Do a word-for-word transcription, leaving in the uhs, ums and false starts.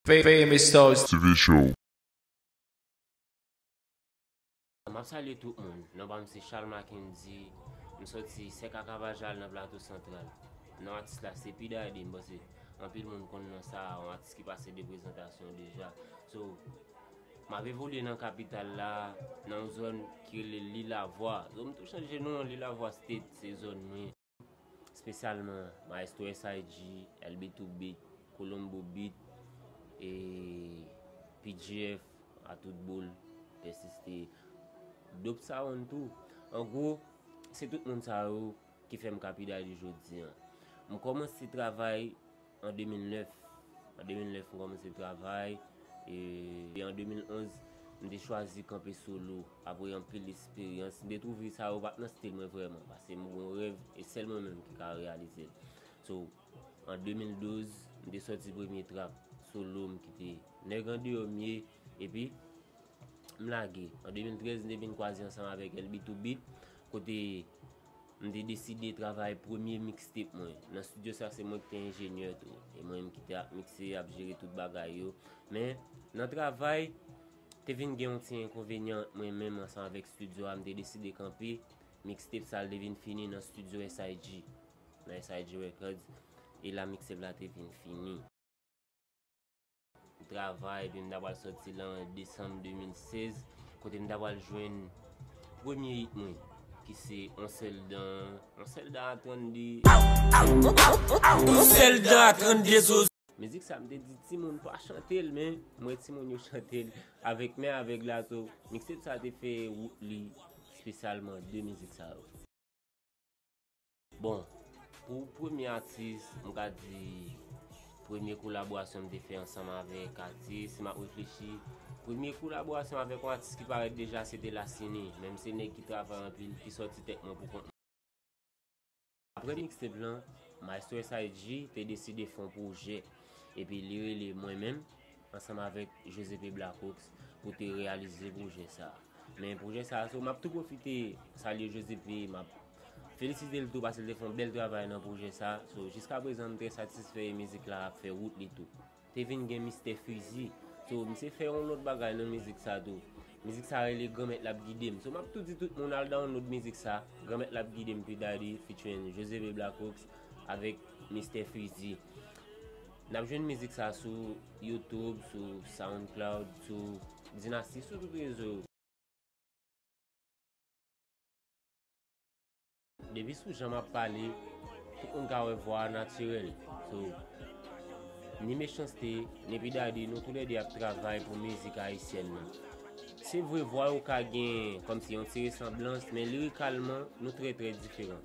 Famous Stars T V Show. M ap salye tout moun. Non pa m se Charles Mackendy. M sòti Sèk a Kavajal nan Plato Santral. Non atis la se P Daddy, m panse anpil moun konn non sa, yon atis ki pase de prezantasyon deja. So, m ap evolye nan kapital la, nan yon zòn ki rele Lilavwa. So, m tou chanje non, Lilavwa State, se zòn mwen. Espesyalman Maestro S I G, L B two Beat, Colombo Beat, e P G F, a tout boul, Persiste, Dope Sound tou. An gwo, se tout moun sa yo ki fè m ka P Daddy jodi an. M kòmanse travay an de mil nèf. An de mil nèf, m kòmanse travay. E, e an de mil onz, m te chwazi kanpe solo. Apre anpil esperyans, m te twouve sa yo pa t nan stil mwen vrèman. Paske m gen yon rèv, e sèl mwen menm ki ka reyalize l. So, an de mil douz, m te sòti premye trap solo m ki te Nèg Andeyò m ye. Epi, m lage. An de mil trèz, m te vin kwaze ansanm avèk L B two Beat, kote m te deside travay premye mixtape mwen. Nan estidyo sa, se mwen ki te enjenyè tou. E mwen menm ki te ap mikse, ap jere tout bagay yo. Men, nan travay, te vin gen yon ti enkonvenyan ant mwen menm ansanm avèk estidyo a, m te deside kanpe. Mixtape sa, l te vin fini nan estidyo S I G, nan S I G Records. E la, mixtape la te vin fini. M travay, epi m ta pral sòti l an desanm de mil sèz, kote m ta pral jwenn premye hit mwen, ki se On sèl dan, on sèl dan a trannde. On sèl dan a trannde zozo. Mizik sa, m te di timoun pa chante l, men m wè timoun yo chante l avèk men avèg la tou. Mixtape sa te fè wout li espesyalman de mizik sa yo. Bon, pou premye atis, m ka di premye kolaborasyon m te fè ansanm avèk atis, si m ap reflechi, premye kolaborasyon avèk yon atis ki parèt deja, se te Lasini. Men m se nèg ki travay anpil, ki sòti tèt mwen pou kont mwen. Apre mixtape lan, Maestro S I G te deside fè yon pwojè, epi li rele mwen menm, ansanm avèk José P Blackox, pou te reyalize pwojè sa a. Men pwojè sa a, so, m ap tou pwofite salye José P, m ap felisite l tou paske l te fè yon bèl travay nan pwojè sa a. So, jiskaprezan, m trè satisfè e mizik la ap fè wout li tou. Te vin gen Mistè Fizi. So, misye fè yon lòt bagay nan mizik sa tou. Mizik sa rele Granmèt l ap gide m. So, m ap tou di tout moun al download mizik sa, Granmèt l ap gide m, P Daddy featuring José P Blackox avèk Mistè Fizi. N ap jwenn mizik sa sou YouTube, sou SoundCloud, sou Dinasti, sou tout rezo yo. Depi sou jan m ap pale, tout moun ka wè vwa a natirèl. So, ni Mechanste, ni P Daddy, nou toulède ap travay pou mizik ayisyèn nan. Se vre, vwa yo ka gen kòmsi yon ti resanblans, men lirikalman, nou trè, trè diferan.